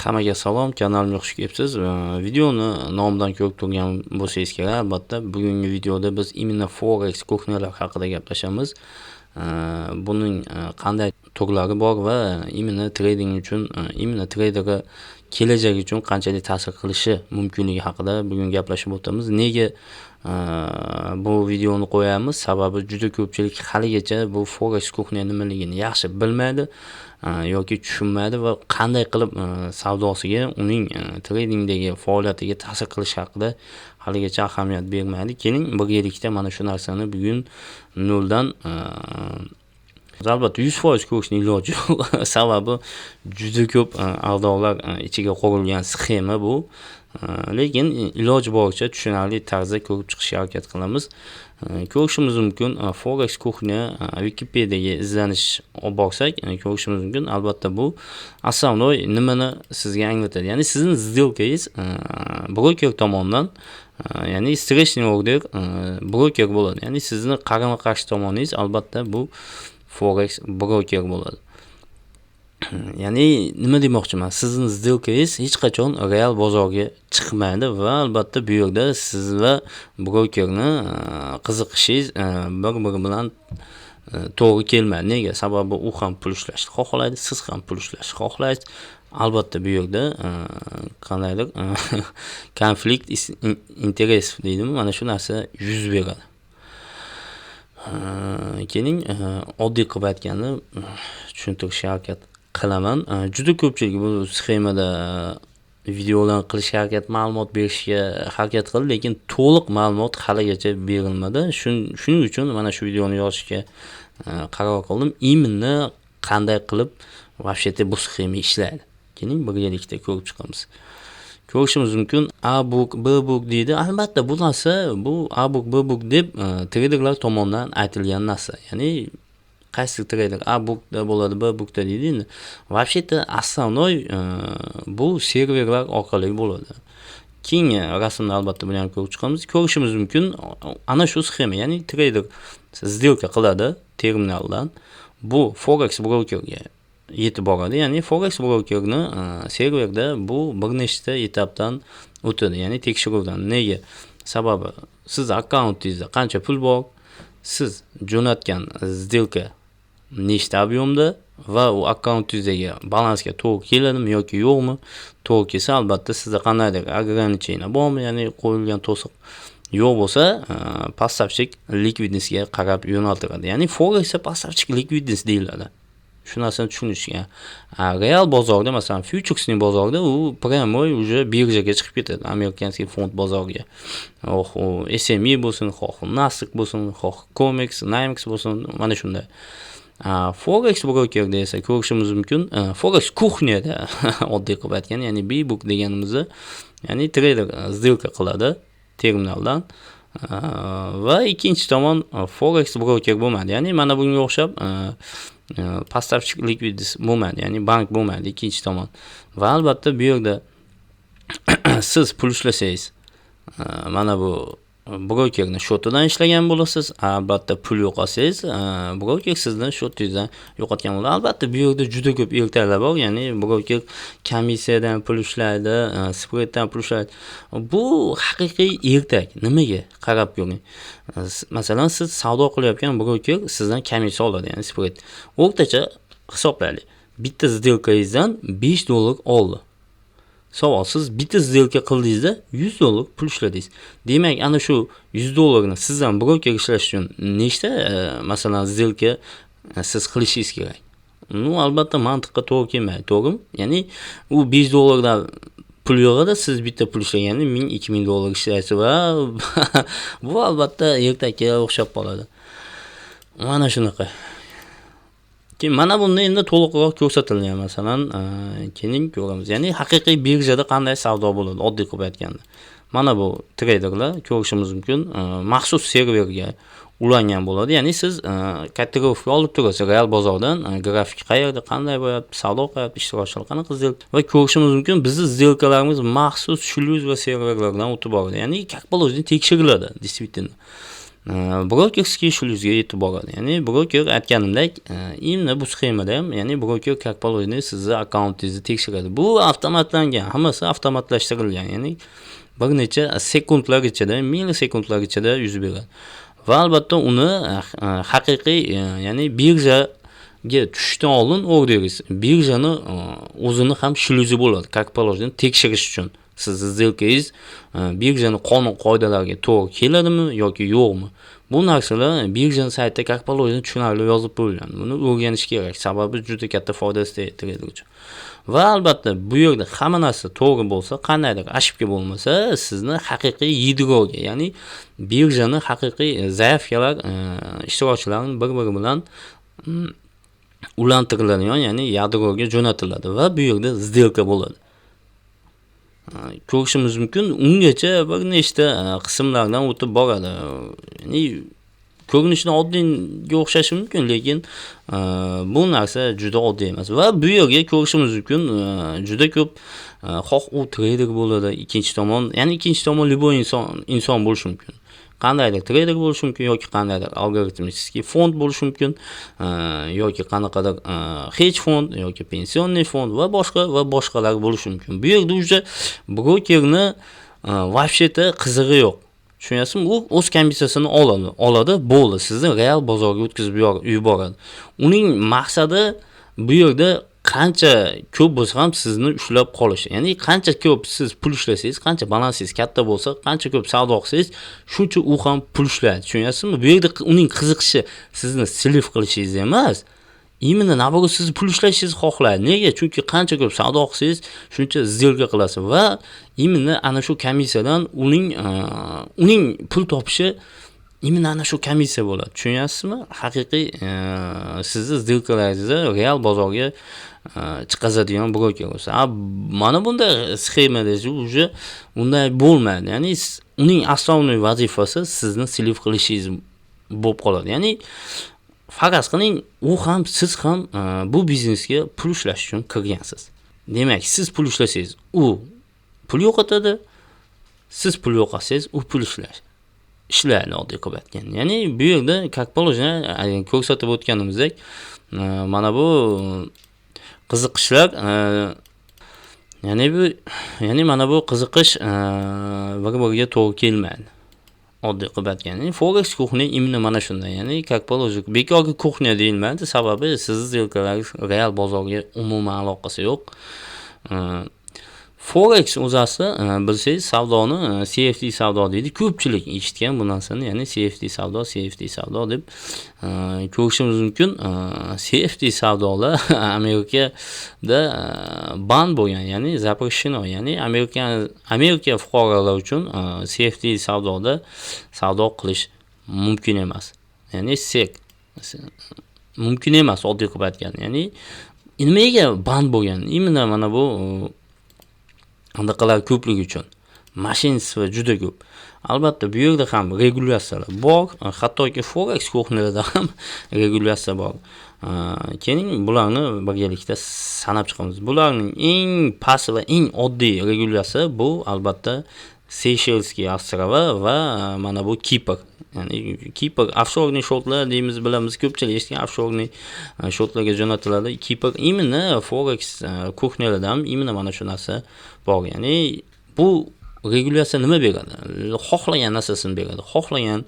Hammaga salom, kanalimga xush kelibsiz. Videoni nomidan ko'rib turgan bo'lsangiz kerak, albatta bugungi videoda biz именно forex кухня lar haqida gaplashamiz. Buning qanday turlari bor va именно trading uchun, именно treyderga kelajak uchun qanchalik ta'sir qilishi mumkinligi haqida bugun gaplashib o'tamiz. Nega bu videoni qo'yamiz? Sababi juda ko'pchilik haligacha bu forex кухня nimaligini yaxshi bilmaydi yoki tushunmaydi va qanday qilib savdosiga, uning tradingdagi faoliyatiga ta'sir qilishi haqida haligacha ahamiyat bermaydi. Keling, birgalikda mana shu narsani bugun noldan, albatta 100% ko'rishni iloji yo'q. Sababi juda ko'p aldovlar ichiga qurilgan sxema bu. Lekin iloji boricha tushunarli tarzda ko'rib chiqishga harakat qilamiz. Ko'rishimiz mumkin, forex кухня Wikipediaga izlanish olib borsak, ko'rishimiz mumkin. Albatta bu основной nimani sizga anglatadi? Ya'ni sizni сделка ngiz broker tomonidan, ya'ni встречный order broker bo'ladi. Ya'ni sizni qarama-qarshi tomoningiz albatta bu forex broker bo'ladi. Ya'ni nima demoqchiman? Sizni сделка ngiz hech qachon real bozorga chiqmaydi va albatta bu yerda siz va brokerni qiziqishingiz bir-biri bilan to'g'ri kelmaydi. Nega? Sababi u ham pul ishlashni xohlaydi, siz ham pul ishlashni xohlaysiz. Albatta bu yerda qandaydir конфликт интересов deydimi? Mana shu narsa yuz beradi. Keling, oddiy qilib aytganda tushuntirishga harakat qilaman. Juda ko'pchilik bu sxemada videolar qilishga harakat, ma'lumot berishga harakat qildi, lekin to'liq ma'lumot haligacha berilmadi. Shuning uchun mana shu videoni yozishga qaror qildim. Именно qanday qilib вообще bu sxema ishlaydi? Keling, birgalikda ko'rib chiqamiz. Ko'rishimiz mumkin, A book, B book deydi. Albatta bu narsa, bu A book, B book deb treyderlar tomonidan aytilgan narsa. Ya'ni qaysi treyder A bookda bo'ladi, B bookda deydi endi. Вообще-то основной bu serverlar orqali bo'ladi. Keyingi rasmda albatta buni ham ko'rib chiqamiz. Ko'rishimiz mumkin, ana shu sxema, ya'ni treyder сделка qiladi terminaldan. Bu forex brokerga yetib boradi. Ya'ni forex brokerni serverda bu bir nechta etapdan o'tadi, ya'ni tekshiruvdan. Nega? Sababi siz akkauntingizda qancha pul bor, siz jo'natgan сделка nechta объем da va u akkauntingizdagi balansga to'g'ri keladimi yoki yo'qmi? To'g'ri kelsa, albatta sizda qandaydir ограничение bormi, ya'ni qo'yilgan to'siq yo'q bo'lsa, поставщик ликвидность ga qarab yo'naltiradi. Ya'ni forexda поставщик ликвидность deyiladi. Shu narsani tushunishga. Real bozorda, masalan, фьючерсный bozorda u прямой уже birjaga chiqib ketadi, американский fond bozoriga. Xoh u SME bo'lsin, xoh Nasdaq bo'lsin, xoh COMEX, NYMEX bo'lsin, mana shunday. Forex brokerda esa ko'rishimiz mumkin, forex кухня da oddiy qilib aytganda, ya'ni B book deganimizda, ya'ni treyder сделка qiladi terminaldan va ikkinchi tomon forex broker bo'lmaydi. Ya'ni mana bunga o'xshab поставщик ликвидность bo'lmaydi, ya'ni bank bo'lmaydi ikkinchi tomon. Va albatta bu yerda siz pul ishlasangiz, mana bu brokerni счёт idan ishlagan bo'lasiz. Albatta pul yo'qotsangiz, broker sizni счёт ingizdan yo'qotgan bo'ladi. Albatta bu yerda juda ko'p ertaklar bor, ya'ni broker komissiyadan pul ishlaydi, spreddan pul ishlaydi. Bu haqiqiy ertak. Nimaga? Qarab ko'ring. Masalan, siz savdo qilayotgan broker sizdan komissiya oladi, ya'ni spred. O'rtacha hisoblaylik. Bitta сделка ngizdan 5 dollar oldi. Savol, siz bitta сделка qildingizda 100 dollar pul ishladingiz. Demak, ana shu 100 dollarni sizdan broker ishlash uchun nechta, masalan, сделка siz qilishingiz kerak? Ну, albatta mantiqqa to'g'ri kelmaydi, to'g'rimi? Ya'ni u 5 dollardan pul yig'adi, siz bitta pul ishlaganda 1000, 2000 dollar ishlaysiz va bu albatta ertakka o'xshab qoladi. Mana shunaqa. Keyin mana bunda endi to'liqroq ko'rsatilgan, masalan, keling, ko'ramiz. Ya'ni haqiqiy birjada qanday savdo bo'ladi, oddiy qilib aytganda. Mana bu treyderlar, ko'rishimiz mumkin, maxsus serverga ulangan bo'ladi. Ya'ni siz котировка olib turasiz real bozordan, grafik qayerda, qanday bo'lyapti, savdo qilyapti, ishtirokchilar qanaqa сделка va ko'rishimiz mumkin, bizni сделка larimiz maxsus shlyuz va serverlardan o'tib boradi. Ya'ni как положено tekshiriladi, действительно. Брокерский шлюз ga yetib boradi. Ya'ni broker, aytganimdek, именно bu sxemada ham, ya'ni broker, как положено, sizni akkauntingizni tekshiradi. Bu avtomatlangan, hammasi avtomatlashtirilgan, ya'ni bir necha sekundlar ichida, millisekundlar ichida yuz beradi. Va albatta uni haqiqiy, ya'ni birjaga tushishdan oldin orderingiz, birjani o'zini ham шлюз i bo'ladi, как положено, tekshirish uchun. Sizni сделка ngiz birjani qonun qoidalariga to'g'ri keladimi yoki yo'qmi? Bu narsalar birjani saytida, как положено, tushunarli yozib qo'yilgan. Buni o'rganish kerak, sababi juda katta foydasi tegadi treyder uchun. Va albatta bu yerda hamma narsa to'g'ri bo'lsa, qandaydir ошибка bo'lmasa, sizni haqiqiy yadroga, ya'ni birjani haqiqiy заявка lar ishtirokchilarini bir-biri bilan ulantiriladigan, ya'ni yadroga jo'natiladi va bu yerda сделка bo'ladi. Ko'rishimiz mumkin, ungacha bir nechta qismlardan o'tib boradi. Ya'ni ko'rinishidan oddiyga o'xshashi mumkin, lekin bu narsa juda oddiy emas. Va bu yerga ko'rishimiz mumkin, juda ko'p, xoh u treyder bo'ladi, ikkinchi tomon, ya'ni ikkinchi tomon любой inson bo'lishi mumkin. Qandaydir treyder bo'lishi mumkin yoki qandaydir алгоритмический fond bo'lishi mumkin, yoki qanaqadir hedge fond yoki пенсионный fond va boshqa va boshqalar bo'lishi mumkin. Bu yerda уже brokerni вообще-то qizig'i yo'q. Tushunyapsizmi? U o'z komissiyasini oladi, bo'ldi. Sizni real bozorga o'tkazib yuboradi. Uning maqsadi bu yerda qancha ko'p bo'lsa ham sizni ushlab qolish. Ya'ni qancha ko'p siz pul ishlasangiz, qancha balansingiz katta bo'lsa, qancha ko'p savdo qilsangiz, shuncha u ham pul ishlaydi. Tushunyapsizmi? Bu yerda uning qiziqishi sizni слив qilishingiz emas, именно наоборот, sizni pul ishlashingizni xohlaydi. Nega? Chunki qancha ko'p savdo qilsangiz, shuncha сделка qilasiz va именно ana shu komissiyadan uning pul topishi именно ana shu komissiya bo'ladi. Tushunyapsizmi? Haqiqiy sizni сделка laringizni real bozorga chiqazadigan broker bo'lsa. A mana bunday sxemada уже unday bo'lmaydi. Ya'ni uning основной vazifasi sizni слив qilishingiz bo'lib qoladi. Ya'ni faraz qiling, u ham, siz ham bu biznesga pul ishlash uchun kirgansiz. Demak, siz pul ishlasangiz, u pul yo'qotadi. Siz pul yo'qotsangiz, u pul ishlaydi, oddiy qilib aytganda. Ya'ni bu yerda, как положено, ko'rsatib o'tganimizdek, mana bu qiziqishlar, ya'ni bu, ya'ni mana bu qiziqish bir-biriga to'g'ri kelmaydi. Oddiy qilib aytganda, forex кухня именно mana shunday. Ya'ni, как положено, bekorga кухня deyilmaydi, sababi sizni сделка laringiz real bozorga umuman aloqasi yo'q. Forex o'zasi, bilsangiz, savdoni CFD savdo deydi. Ko'pchilik eshitgan bu narsani, ya'ni CFD savdo, CFD savdo deb ko'rishimiz mumkin. CFD savdolar Amerikada ban bo'lgan, ya'ni запрещено, ya'ni Amerika fuqarolari uchun CFD savdoda savdo qilish mumkin emas. Ya'ni SEC mumkin emas, oddiy qilib aytganda. Ya'ni nimaga ban bo'lgan? Именно mana bu anaqalar ko'pligi uchun. Мошенничество juda ko'p. Albatta, bu yerda ham regulyatsiyalar bor, hattoki forex кухня larda ham regulyatsiya bor. Keling, bularni birgalikda sanab chiqamiz. Bularning eng past va eng oddiy regulyatsiya bu albatta Сейшельские острова va mana bu Kipr. Ya'ni Kipr офшорный счёт lar deymiz, bilamiz, ko'pchilik eshitgan, офшорный счёт larga jo'natiladi. Kipr именно forex кухня larda ham именно mana shu narsa bor. Ya'ni bu regulyatsiya nima beradi? Xohlagan narsasini beradi. Xohlagan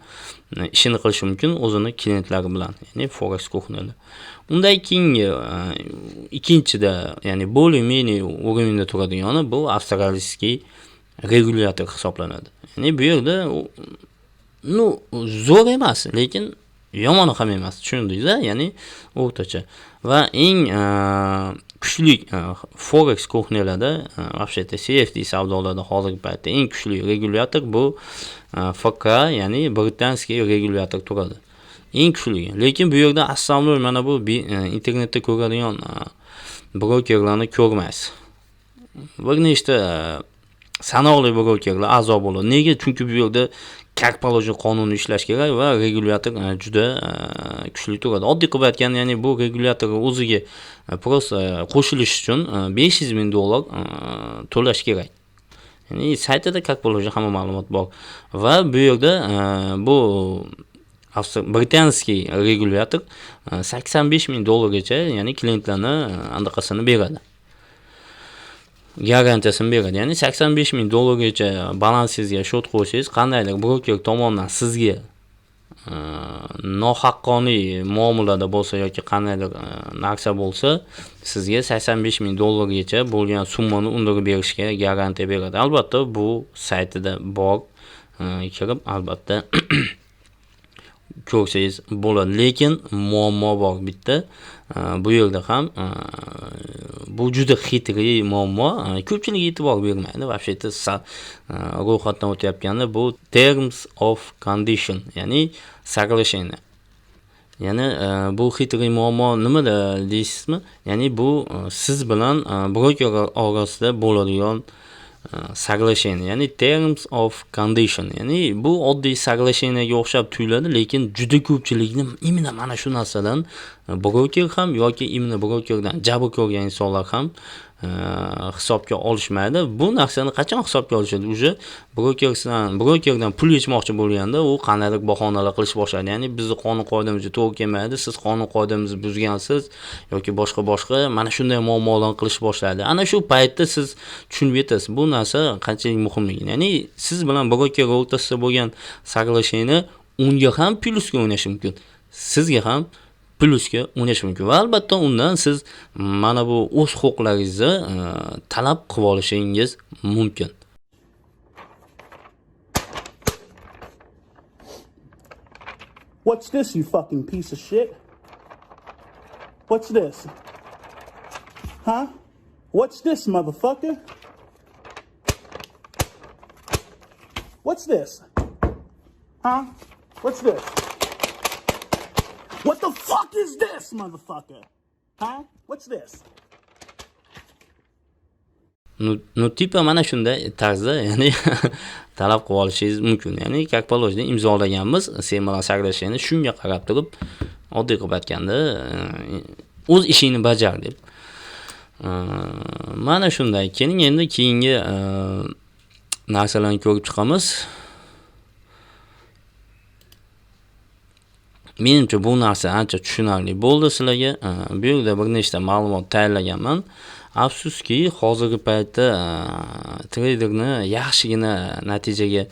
ishini qilishi mumkin o'zini klientlari bilan, ya'ni forex кухня lar. Undan keyingi ikkinchida, ya'ni более-менее уровень da turadigani bu австралийский regulyator hisoblanadi. Ya'ni bu yerda, ну, zo'r emas, lekin yomon ham emas. Tushundingiz-a? Ya'ni o'rtacha. Va eng kuchli forex кухня larda, вообще-то CFD savdolarda hozirgi paytda eng kuchli regulyator bu FCA, ya'ni британский regulyator turadi. Eng kuchli. Lekin bu yerda основной mana bu internetda ko'radigan brokerlarni ko'rmaysiz. Bir nechta sanoqli brokerlar a'zo bo'ladi. Nega? Chunki bu yerda, как положено, qonuniy ishlash kerak va regulyator juda kuchli turadi. Oddiy qilib aytganda, ya'ni bu regulyator o'ziga просто qo'shilish uchun 500 ming dollar to'lash kerak. Ya'ni saytida, как положено, hamma ma'lumot bor. Va bu yerda bu Британский regulyator 85 000 dollargacha, ya'ni klientlarni anaqasini beradi, garantiyasini beradi. Ya'ni 85 000 dollargacha balansingizga счёт qo'ysangiz, qandaydir broker tomonidan sizga nohaqqoniy muomalada bo'lsa yoki qandaydir narsa bo'lsa, sizga 85 000 dollargacha bo'lgan summani undirib berishga garantiya beradi. Albatta, bu saytida bor, kirib, albatta, ko'rsangiz bo'ladi. Lekin muammo bor bitta bu yerda ham. Bu juda хитрый muammo, ko'pchilik e'tibor bermaydi вообще-то ro'yxatdan o'tayotganda. Bu terms of condition, ya'ni соглашение. Ya'ni bu хитрый muammo nimada deysizmi? Ya'ni bu siz bilan broker orasida bo'ladigan соглашение, ya'ni terms of condition. Ya'ni bu oddiy соглашение ga o'xshab tuyuladi, lekin juda ko'pchilikni именно mana shu narsadan broker ham yoki именно brokerdan jabr ko'rgan insonlar ham hisobga olishmaydi. Bu narsani qachon hisobga olishadi? Уже brokerdan pul yechmoqchi bo'lganda u qandaydir bahonalar qilish boshlaydi. Ya'ni bizni qonun qoidamizga to'g'ri kelmaydi, siz qonun qoidamizni buzgansiz yoki boshqa boshqa mana shunday muammolarni qilish boshlaydi. Ana shu paytda siz tushunib yetasiz bu narsa qanchalik muhimligini. Ya'ni siz bilan broker o'rtasida bo'lgan соглашение unga ham plyusga o'ynashi mumkin, sizga ham plyusga o'ynashi mumkin va albatta undan siz mana bu o'z huquqlaringizni talab qilib olishingiz mumkin. What's this, you fucking piece of shit? What's this? Huh? What's this, motherfucker? What's this? Huh? What's this? What the fuck is this, motherfucker? Huh? What's this? Ну, типа mana shunday tarzda, ya'ni talab qilib olishingiz mumkin. Ya'ni как положено imzolaganmiz sen bilan соглашение, shunga qarab turib, oddiy qilib aytganda, o'z ishingni bajar deb. Mana shunday. Keling, endi keyingi narsalarni ko'rib chiqamiz. Menimcha, bu narsa ancha tushunarli bo'ldi sizlarga. Bu yerda bir nechta ma'lumot tayyorlaganman. Afsuski, hozirgi paytda treyderni yaxshigina natijaga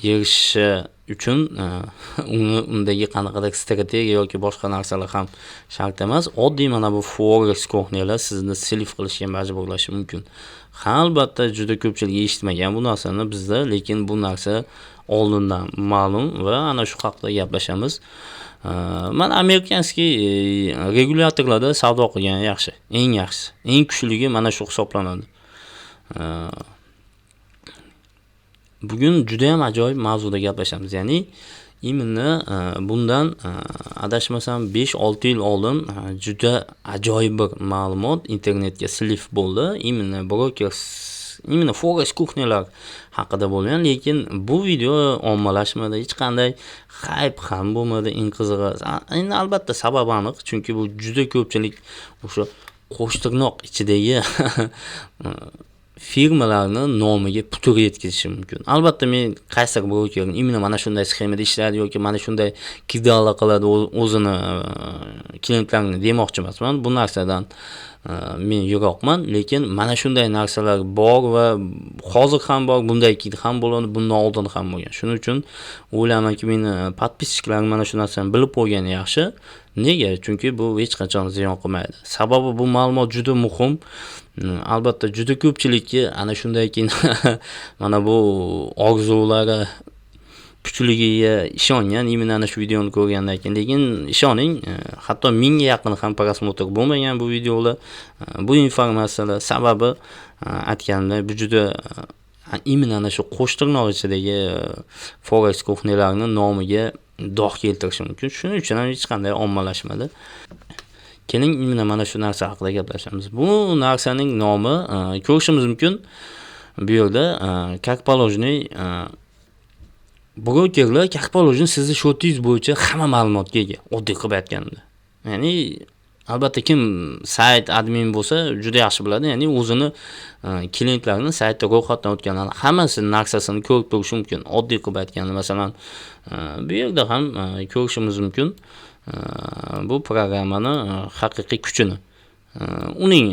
erishishi uchun uni undagi qanaqadir strategiya yoki boshqa narsalar ham shart emas. Oddiy mana bu forex кухня lar sizni слив qilishga majburlashi mumkin. Ha, albatta, juda ko'pchilik eshitmagan bu narsani bizda, lekin bu narsa oldindan ma'lum va ana shu haqida gaplashamiz. Mana американский regulyatorlarda savdo qilgan yaxshi, eng yaxshisi, eng kuchligi mana shu hisoblanadi. Bugun judayam ajoyib mavzuda gaplashamiz. Ya'ni именно bundan adashmasam 5-6 yil oldin juda ajoyib bir ma'lumot internetga слив bo'ldi. Именно broker, именно forex кухня lar haqida bo'lgan, lekin bu video ommalashmadi, hech qanday хайп ham bo'lmadi, eng qizig'i. Endi albatta sababi aniq, chunki bu juda ko'pchilik o'sha qo'shtirnoq ichidagi firmalarni nomiga putur yetkazishi mumkin. Albatta, men qaysidir brokerni именно mana shunday sxemada ishlaydi yoki mana shunday кидала qiladi o'zini klientlarini demoqchi emasman. Bu narsadan men yiroqman, lekin mana shunday narsalar bor va hozir ham bor, bunday keyin ham bo'ladi, bundan oldin ham bo'lgan. Shuning uchun o'ylaymanki, meni подписчик larim mana shu narsani bilib qo'ygani yaxshi. Nega? Chunki bu hech qachon ziyon qilmaydi. Sababi bu ma'lumot juda muhim. Albatta, juda ko'pchilikka ana shunday keyin mana bu orzulari kuchligiga ishongan именно ana shu videoni ko'rgandan keyin. Lekin ishoning, hatto 1000ga yaqin ham просмотр bo'lmagan bu videolar, bu informatsiyalar. Sababi, aytganimdek, bu juda именно ana shu qo'shtirnoq ichidagi forex кухня larni nomiga dog' keltirishi mumkin. Shuning uchun ham hech qanday ommalashmadi. Keling, именно mana shu narsa haqida gaplashamiz. Bu narsaning nomi, ko'rishimiz mumkin bu yerda, как положено brokerlar, как положено, sizni счёт ingiz bo'yicha hamma ma'lumotga ega, oddiy qilib aytganimda. Ya'ni Albatta kim sayt admin bo'lsa juda yaxshi biladi, ya'ni o'zini klientlarini saytda ro'yxatdan o'tganlarni hammasi narsasini ko'rib turishi mumkin. Oddiy qilib aytganda, masalan, bu yerda ham ko'rishimiz mumkin bu programmani haqiqiy kuchini. Uning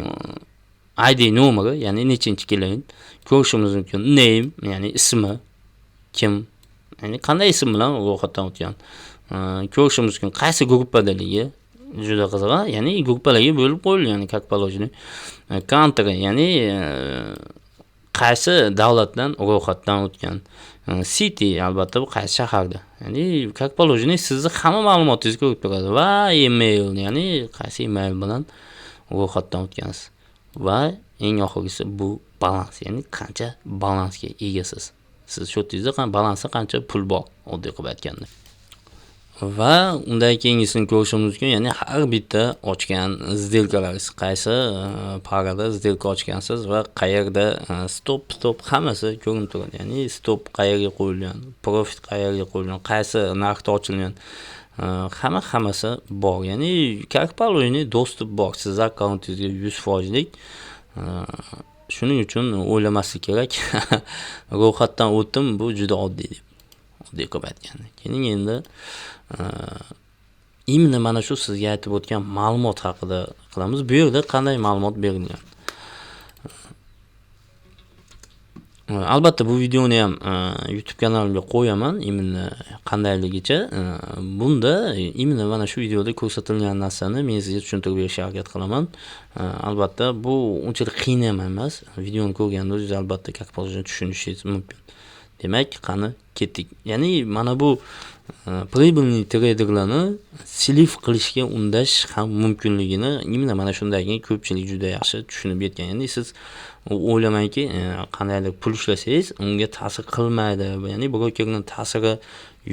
ID nomeri, ya'ni nechinchi klient ko'rishimiz mumkin. Name, ya'ni ismi, kim, ya'ni qanday ism bilan ro'yxatdan o'tgan. Ko'rishimiz mumkin qaysi gruppadaligi. Juda qiziq, ya'ni gruppalarga bo'lib qo'yilgan, как положено. Country, ya'ni qaysi davlatdan ro'yxatdan o'tgan. City, albatta bu qaysi shaharda. Ya'ni как положено sizni hamma ma'lumotingizni ko'rib turadi va email, ya'ni qaysi email bilan ro'yxatdan o'tgansiz. Va eng oxirgisi bu balans, ya'ni qancha balansga egasiz. Siz schyotingizda balansda qancha pul bor, oddiy qilib aytganda. Va undan keyingisini ko'rishimiz mumkin, ya'ni har bitta ochgan сделкалаringiz, qaysi parada сделка ochgansiz va qayerda stop hammasi ko'rinib turadi. Ya'ni stop qayerga qo'yilgan, profit qayerga qo'yilgan, qaysi narxda ochilgan, hammasi bor. Ya'ni как положено доступ bor siz akkauntingizga 100%lik. Shuning uchun o'ylamaslik kerak. Ro'yxatdan o'tdim, bu juda oddiy deb. Oddiy qilib aytganda. Keyin endi именно mana shu sizga aytib o'tgan ma'lumot haqida qilamiz. Bu yerda qanday ma'lumot berilgan? Albatta bu videoni ham YouTube kanalimga qo'yaman, именно qandayligicha. Bunda именно mana shu videoda ko'rsatilgan narsani men sizga tushuntirib berishga harakat qilaman. Albatta bu unchalik qiyin ham emas. Videoni ko'rganda o'zingiz albatta как положено tushunishingiz mumkin. Demak, qani ketdik. Ya'ni mana bu прибыльный treyderlarni слив qilishga undash ham mumkinligini именно mana shundan keyin ko'pchilik juda yaxshi tushunib yetgan. Ya'ni siz o'ylamangki, qandaydir pul ishlasangiz unga ta'sir qilmaydi. Ya'ni brokerning ta'siri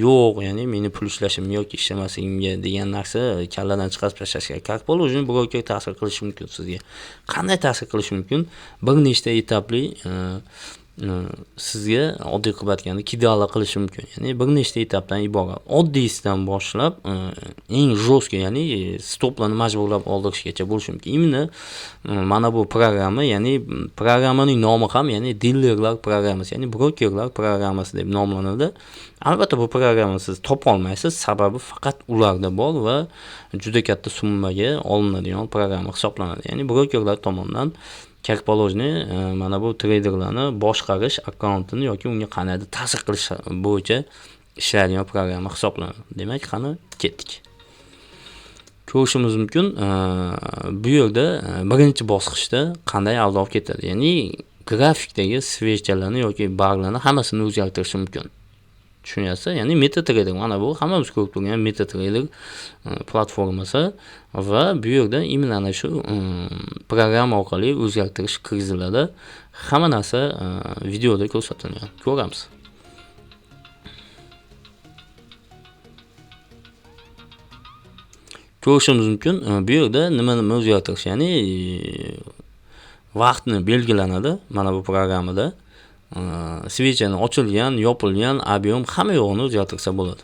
yo'q, ya'ni meni pul ishlashim yoki ishlamasligimga degan narsa kalladan chiqarib tashlash kerak. Как положено broker ta'sir qilishi mumkin sizga. Qanday ta'sir qilishi mumkin? Bir nechta etapli sizga oddiy qilib aytganda kidala qilishi mumkin. Ya'ni bir nechta etapdan iborat. Oddiysidan boshlab eng жесткий, ya'ni stoplarni majburlab oldirishgacha bo'lishi mumkin. Именно mana bu programma, ya'ni programmaning nomi ham, ya'ni dilerlar programmasi, ya'ni brokerlar programmasi deb nomlanadi. Albatta bu programmani siz topa olmaysiz, sababi faqat ularda bor va juda katta summaga olinadigan programma hisoblanadi. Ya'ni brokerlar tomonidan как положено mana bu treyderlarni boshqarish akkauntini yoki unga qandaydir ta'sir qilish bo'yicha ishlaydigan programma hisoblanadi. Demak, qani ketdik. Ko'rishimiz mumkin, bu yerda birinchi bosqichda qanday aldov ketadi. Ya'ni grafikdagi svechalarni yoki barlarni hammasini o'zgartirish mumkin. Tushunyapsiz? Ya'ni MetaTrader, mana bu hammamiz ko'rib turgan MetaTrader platformasi va bu yerda именно ana shu programma orqali o'zgartirish kirgiziladi. Hamma narsa videoda ko'rsatilgan. Ko'ramiz. Ko'rishimiz mumkin, bu yerda nima o'zgartirish, ya'ni vaqtni belgilanadi mana bu programmada. Svechani ochilgan, yopilgan, объем hamma yo'g'ini o'zgartirsa bo'ladi.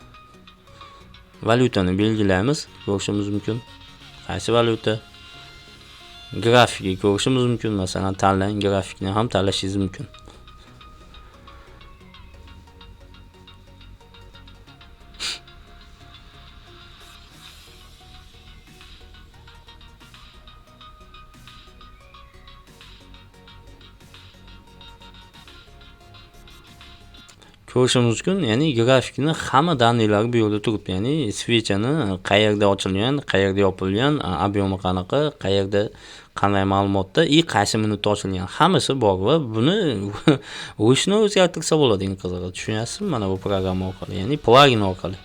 Valyutani belgilaymiz, ko'rishimiz mumkin. Qaysi valyuta? Grafikni ko'rishimiz mumkin, masalan, tanlang, grafikni ham tanlashingiz mumkin. Ko'rishimiz mumkin, ya'ni grafikni hamma danilari bu yerda turibdi, ya'ni svechani qayerda ochilgan, qayerda yopilgan, объеми qanaqa, qayerda qanday ma'lumotda и qaysi minutda ochilgan, hammasi bor va buni ручной o'zgartirsa bo'ladi, eng qizig'i. Tushunyapsizmi? Mana bu programma orqali, ya'ni plugin orqali.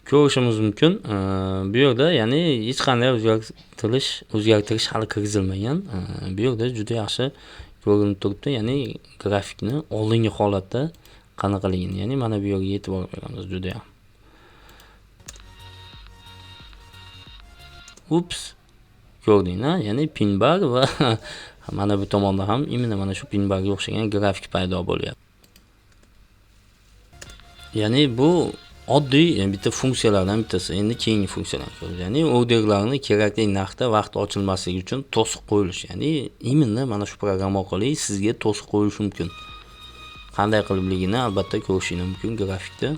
Ko'rishimiz mumkin. Bu yerda, ya'ni hech qanday o'zgartirish hali kirgizilmagan. Bu yerda juda yaxshi ko'rinib turibdi, ya'ni grafikni oldingi holatda qanaqaligini, ya'ni mana bu yerga e'tibor beramiz juda ham. Ups, ko'rdinglar, ya'ni pin bar va mana bu tomonda ham imенно mana shu pin barga o'xshagan grafik paydo bo'lyapti. Ya'ni bu oddiy bitta funksiyalardan bittasi. Endi keyingi funksiyalarni ko'ramiz. Ya'ni orderlarni kerakli narxda vaqt ochilmasligi uchun to'siq qo'yilish. Ya'ni imенно mana shu programma orqali sizga to'siq qo'yilishi mumkin. Qanday qilibligini albatta ko'rishingiz mumkin grafikda.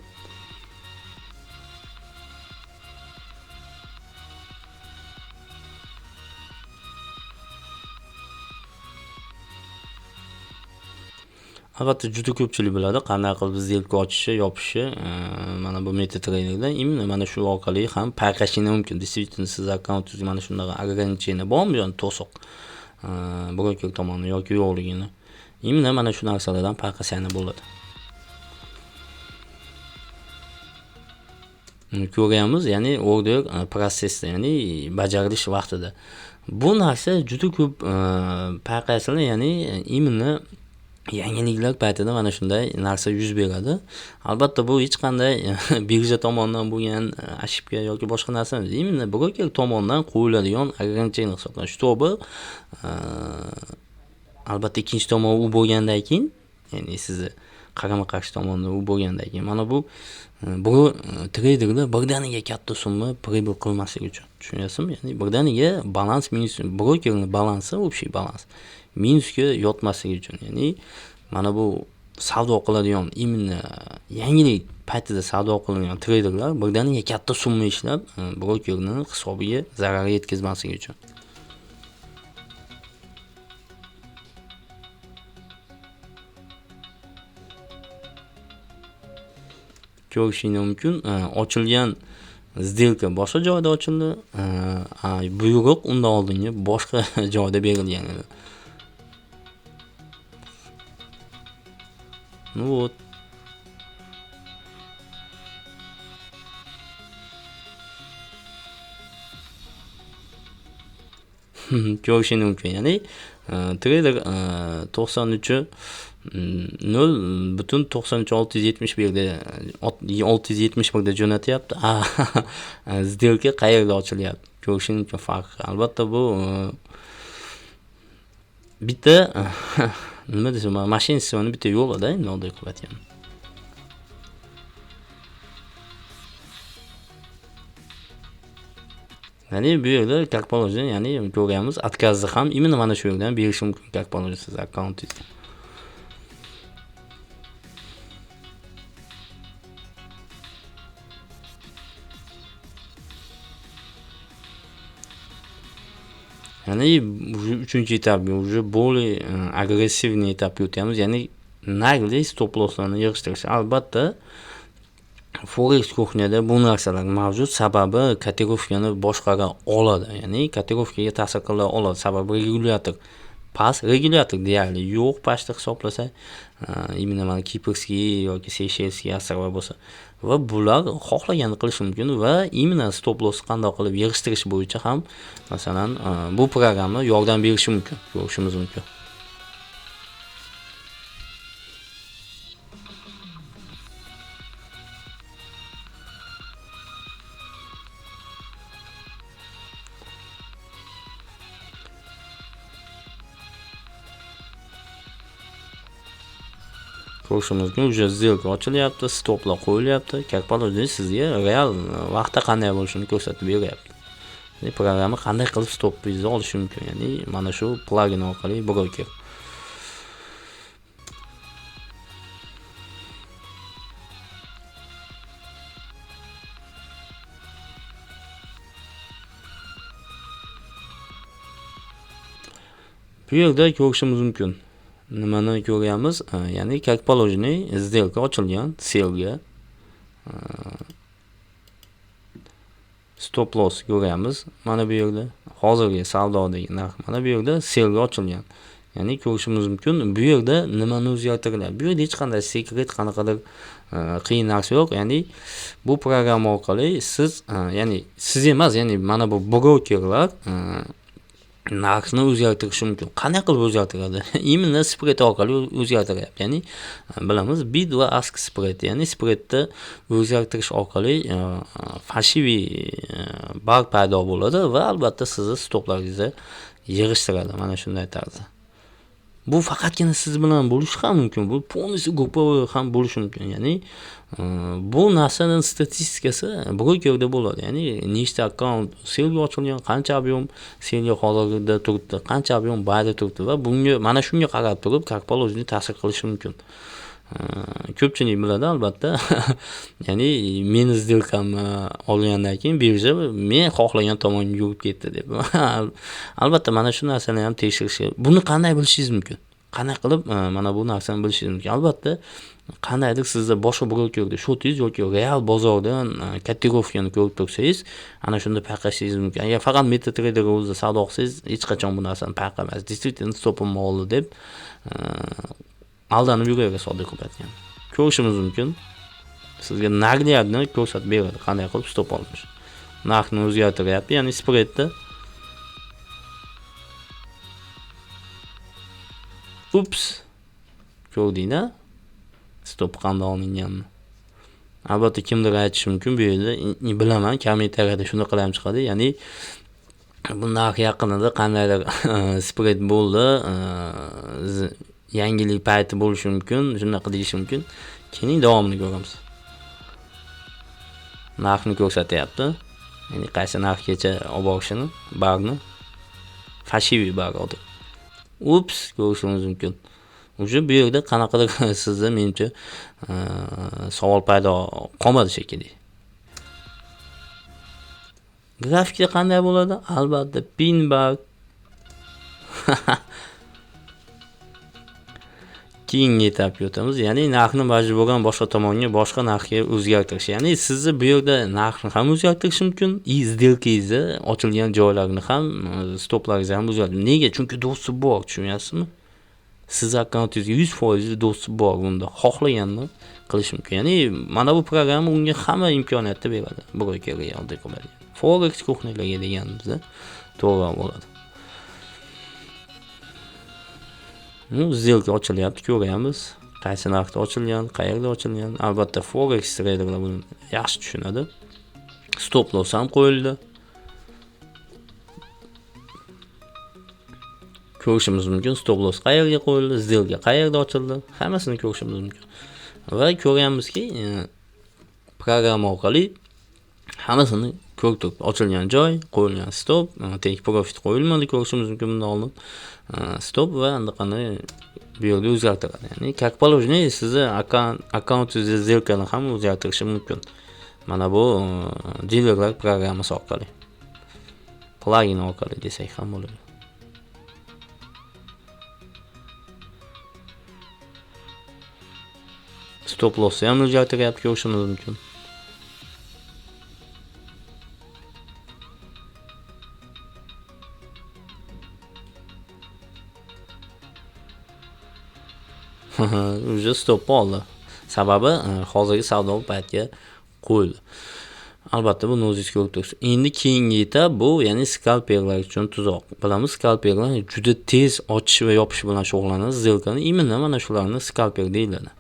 Albatta juda ko'pchilik biladi qanday qilib сделка ochishi, yopishi, mana bu MetaTraderda imенно mana shu orqali ham payqashingiz mumkin. Действительно siz akkauntingizga mana shunaqa ограничение bormi, ya'ni to'siq broker tomonidan yoki yo'qligini. Imенно mana shu narsalardan payqasangiz bo'ladi. Ko'ryapmiz, ya'ni order prosesida, ya'ni bajarilish vaqtida. Bu narsa juda ko'p payqaysizlar, ya'ni imенно yangiliklar paytida mana shunday narsa yuz beradi. Albatta bu hech qanday birja tomonidan bo'lgan ошибка yoki boshqa narsa emas. Imенно broker tomonidan qo'yiladigan ограничение hisoblanadi. Чтобы albatta ikkinchi tomon u bo'lgandan keyin, ya'ni sizni qarama-qarshi tomonda u bo'lgandan keyin mana bu treyderlar birdaniga katta summa прибыль qilmasligi uchun. Tushunyapsizmi? Ya'ni birdaniga balans minus, brokerning balansi, общий balans minusga yotmasligi uchun. Ya'ni mana bu savdo qiladigan, imенно yangilik paytida savdo qiladigan treyderlar birdaniga katta summa ishlab, brokerning hisobiga zarar yetkazmasligi uchun. Ko'rishingiz mumkin, ochilgan сделка boshqa joyda ochildi, buyruq undan oldingi boshqa joyda berilgan edi. Ну вот. Ko'rishingiz mumkin, ya'ni treyder to'qson uchi nol butun to'qson uch olti yuz yetmish birda, olti yuz yetmish birda jo'natyapti. Сделка qayerda ochilyapti? Ko'rishingiz mumkin farqi. Albatta bu bitta nima desam, mashinatsiyani bitta yo'lida endi oddiy qilib aytganda. Ya'ni bu yerda как положено, ya'ni ko'ryapmiz, отказni ham именно mana shu yerdan berish mumkin, как положено siz akkauntingizga. Ya'ni уже uchinchi etapga, уже более агрессивный etapga o'tyapmiz, ya'ni наглый stop losslarni yig'ishtirish. Albatta Forex kuxnyada bu narsalar mavjud, sababi kotirovkani boshqara oladi, ya'ni kotirovkaga ta'sir qila oladi, sababi regulyator past, regulyator deyarli yo'q pastda hisoblasak, именно mana Kiprskiy yoki Seychellskiy острова bo'lsa, va bular xohlaganini qilishi mumkin va именно stop loss qanday qilib yig'ishtirish bo'yicha ham masalan, bu programma yordam berishi mumkin, ko'rishimiz mumkin. Ko'rishimiz mumkin, уже сделка ochilyapti, stoplar qo'yilyapti. Как положено sizga real vaqtda qanday bo'lishini ko'rsatib beryapti. Ya'ni programma qanday qilib stopingizni olishi mumkin, ya'ni mana shu plugin orqali broker. Bu yerda ko'rishimiz mumkin. Nimani ko'ryapmiz? Ya'ni как положено сделка ochilgan sellga. Stop loss ko'ryapmiz mana bu yerda. Hozirgi savdodagi narx mana bu yerda sellga ochilgan. Ya'ni ko'rishimiz mumkin, bu yerda nimani o'zgartiriladi. Bu yerda hech qanday sekret, qanaqadir qiyin narsa yo'q. Ya'ni bu programma orqali siz, ya'ni siz emas, ya'ni mana bu brokerlar narxni o'zgartirishi mumkin. Qanday qilib o'zgartiradi? Именно spread orqali o'zgartiryapti. Ya'ni bilamiz, bid va ask spread, ya'ni spreadni o'zgartirish orqali фальшивый bar paydo bo'ladi va albatta sizni stoplaringizni yig'ishtiradi mana shunday tarzda. Bu faqatgina siz bilan bo'lishi ham mumkin, bu полностью групповой ham bo'lishi mumkin. Ya'ni bu narsaning statistikasi brokerda bo'ladi. Ya'ni nechta akkaunt sellga ochilgan, qancha объем sellga hozirda turibdi, qancha объем buyda turibdi va bunga, mana shunga qarab turib, как положено ta'sir qilishi mumkin. Ko'pchilik biladi albatta. Ya'ni meni сделка mni olgandan keyin birja men xohlagan tomonga yurib ketdi deb. Albatta mana shu narsani ham tekshirish. Buni qanday bilishingiz mumkin? Qanday qilib mana bu narsani bilishingiz mumkin? Albatta qandaydir sizda boshqa brokerda shotingiz yoki real bozordan котировка ni ko'rib tursangiz, ana shunda payqashingiz mumkin. Agar faqat MetaTrader o'zida savdo qilsangiz, hech qachon bu narsani payqamaysiz. Действительно stopimni oldi deb aldanib yuraverasiz, oddiy qilib aytganda. Ko'rishimiz mumkin. Sizga наглядно ko'rsatib beradi, qanday qilib stop olinish. Narxni o'zgartiryapti, ya'ni spreadni. Ups. Ko'rdinglar? Stop qanday olinganini. Albatta kimdir aytishi mumkin bu yerda, bilaman, kommentariyada shunaqalar ham chiqadi. Ya'ni bu narx yaqinida qandaydir spread bo'ldi, yangilik payti bo'lishi mumkin, shunaqa deyishi mumkin. Keyin davomini ko'ramiz. Narxni ko'rsatyapti. Ya'ni qaysi narxgacha olib borishini, barni. Фальшивый bar oddiy. Ups, ko'rishimiz mumkin. Уже bu yerda qanaqadir sizda menimcha savol paydo qolmadi shekilli. Grafikda qanday bo'ladi? Albatta pin bar. Keyingi etapga o'tamiz. Ya'ni narxni majburan boshqa tomonga, boshqa narxga o'zgartirish. Ya'ni sizni bu yerda narxni ham o'zgartirish mumkin, и сделка ngizni ochilgan joylarini ham, stoplaringizni ham o'zgartirish. Nega? Chunki доступ bor, tushunyapsizmi? Siz akkauntingizga 100% доступ bor, bunda xohlaganini qilish mumkin. Ya'ni mana bu programma unga hamma imkoniyatni beradi. Brokerga oddiy qilib aytganda. Forex кухня larga deganimizda to'g'ri bo'ladi. Сделка ochilyapti, ko'ryapmiz. Qaysi narxda ochilgan, qayerda ochilgan. Albatta forex treyderlar buni yaxshi tushunadi. Stop loss ham qo'yildi. Ko'rishimiz mumkin, stop loss qayerga qo'yildi, сделка qayerda ochildi, hammasini ko'rishimiz mumkin. Va ko'ryapmizki, programma orqali hammasini ko'rib turibdi. Ochilgan joy, qo'yilgan stop, take profit qo'yilmadi, ko'rishimiz mumkin bundan oldin. Stop va anaqani bu yerda o'zgartiradi. Ya'ni как положено sizni akkauntingizni сделка ni ham o'zgartirishi mumkin. Mana bu dilerlar programmasi orqali. Plugin orqali desak ham bo'ladi. Stop lossni ham o'zgartiryapti, ko'rishimiz mumkin. Уже stop oldi. Sababi hozirgi savdo paytga qo'yildi. Albatta buni o'zingiz ko'rib turibsiz. Endi keyingi etap bu, ya'ni skalperlar uchun tuzoq. Bilamiz, skalperlar juda tez ochish va yopish bilan shug'ullanadi. Сделка ni именно mana shularni skalper deyiladi.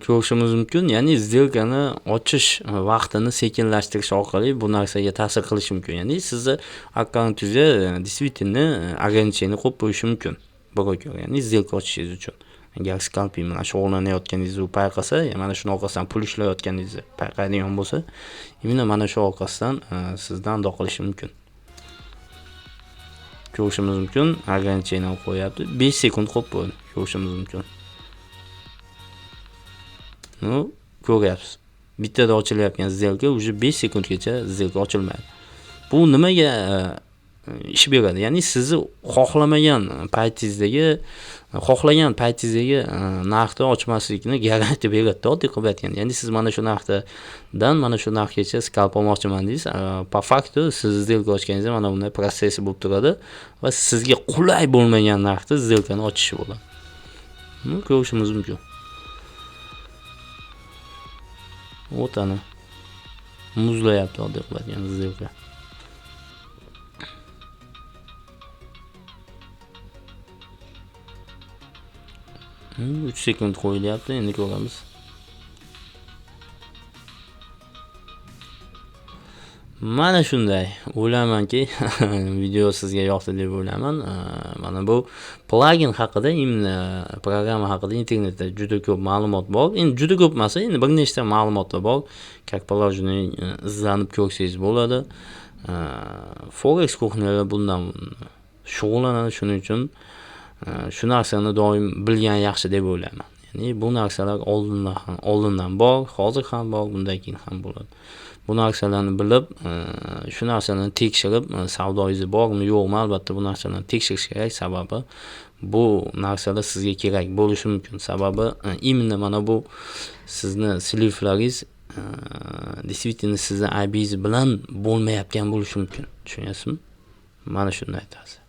Ko'rishimiz mumkin, ya'ni сделка ni ochish vaqtini sekinlashtirish orqali bu narsaga ta'sir qilishi mumkin. Ya'ni sizni akkauntingizga действительно ограничение qo'yib qo'yishi mumkin broker, ya'ni сделка ochishingiz uchun. Agar scalping bilan shug'ullanayotganingizni u payqasa, mana shuni orqasidan pul ishlayotganingizni payqaydigan bo'lsa, именно mana shu orqasidan sizdan ado qilishi mumkin. Ko'rishimiz mumkin, ограничение qo'yapti. 5 sekund qo'yib qo'ydi. Ko'rishimiz mumkin. Ну, ko'ryapsiz. Bittada ochilayotgan сделка уже 5 sekundgacha сделка ochilmaydi. Bu nimaga ish beradi? Ya'ni sizni xohlamagan paytingizdagi, xohlagan paytingizdagi narxni ochmaslikni garantiya beradi, oddiy qilib aytganda. Ya'ni siz mana shu narxdan mana shu narxgacha skalp olmoqchiman deysiz. По факту siz сделка ochganingizda mana bunday protsessi bo'lib turadi va sizga qulay bo'lmagan narxda сделка ni ochishi bo'ladi. Buni ko'rishimiz mumkin. Вот ana. Muzlayapti oddiy qilib aytganda сделка. 3 sekund qo'yilyapti, endi ko'ramiz. Mana shunday. O'ylaymanki, video sizga yoqdi deb o'ylayman. Mana bu plugin haqida, именно programma haqida internetda juda ko'p ma'lumot bor. Endi juda ko'p emas, endi bir nechta ma'lumotlar bor. Как положено izlanib ko'rsangiz bo'ladi. Forex кухня lar bundan shug'ullanadi, shuning uchun shu narsani doim bilgan yaxshi deb o'ylayman. Ya'ni bu narsalar oldindan bor, hozir ham bor, bundan keyin ham bo'ladi. Bu narsalarni bilib, shu narsalarni tekshirib, savdoyingiz bormi, yo'qmi, albatta bu narsalarni tekshirish kerak. Sababi bu narsalar sizga kerak bo'lishi mumkin. Sababi именно mana bu sizni слив laringiz действительно sizni aybingiz bilan bo'lmayotgan bo'lishi mumkin. Tushunyapsizmi? Mana shunday tarzda.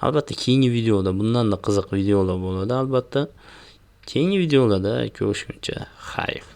Albatta keyingi videoda bundan da qiziq videolar bo'ladi albatta. Keyingi videolarda ko'rishguncha xayr.